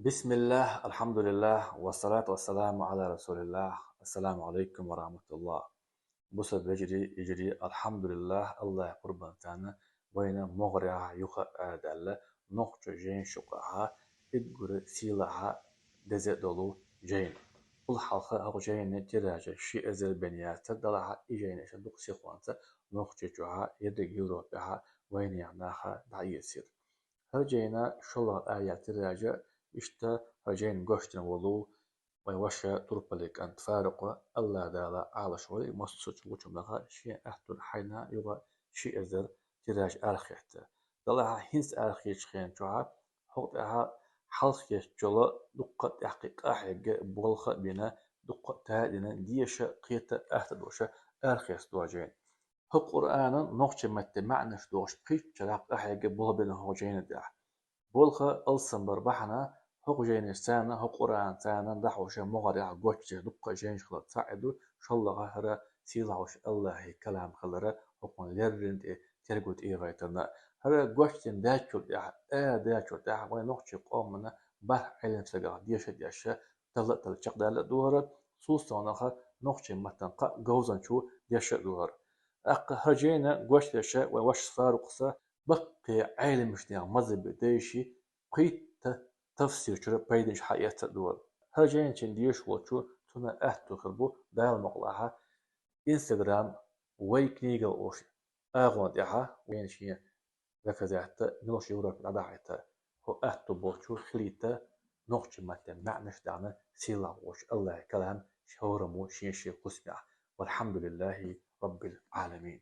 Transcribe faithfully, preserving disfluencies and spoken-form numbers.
بسم الله، الحمد لله، والصلاة والسلام على رسول الله. السلام عليكم ورحمة الله. Бусалба вежарий, йижарий, алхьамдулиллахӀ, АллахӀа къурбан царна, вайна могӀарехьа юха а арадаьлла нохчий жайнашкахьа уггаре сийлахьа, деза долу жайна. Цул хьалха хӀокху жайнан тиража ши эзар бен яцара, делахь а и жайна аша дукха сихонца Нохчийчохьа, ерриг Европехьа вайнехан наха дӀаэцира. ХӀара жайна шолгӀа ая тиража, иштта хӀара жайна гочдина волу вайн ваша турпале кӀант Фарукъа, АллахӀ Дала Ӏалашвойла, массо а чу гучу наха, шен аьтту хьайна юха ши эзар тираж арахетта. Делахь а хӀинца арахечу хенахь чохь хӀокху тӀехь хьалххеччул дуккха а тӀаьхьа къахьегна болх а бина, дуккха а тадина, деша, кхета, атта долуш арахецна ду жайна. ХӀокху Къуръанан нохчийн маттан маьӀнаш дохуш пхийтта шарахь къахьегна болх бина хӀокху жайна тӀехь. Болх алсам бар бахьана, хӀокху жайнаш царна, хӀокху Къуръан царна дӀахьош могӀарехьа гочдеш дуккха а жайнаш хилар цхьаъ ду, шолгӀа хӀара сийлахь волчу АллахӀан калам хилар хӀокхунна леррина тӀе тергал тӀехӀоьттина. ХӀара гочдина даьллачул тӀаьхьа, арадаьллачул тӀаьхьа вайн нохчийн къомана бархӀ Ӏелам стагах деша а дешна, талла а талла чекхдаьлла а ду хӀара, цул совнаха нохчийн маттана кхаа говзанчо деша а ду хӀара. ТӀаккха хӀара жайна гочдеш вайн вашас Фарукъас баккхий Ӏеламнехан маза бен дайши, пхийтта тафсир чуьра пайданаш хьаэцна а ду хӀара. ХӀара жайна шена дезаш волчо, цуьнан аьтту хир бу, Дала мукъалахь, Instagram «Вай книга» олуш агӀонна тӀехь, вайна шен заказать а, муьлхачу Европе дӀадахьийта, хӀокху аьтту болчо хилийта нохчийн маттан маьӀнаш дахьна, сийлахь волчу АллахӀан калам, шен хӀораммо шен-шен хӀусамехь. ВалхьамдулиллахӀи Раббил Ӏаламин.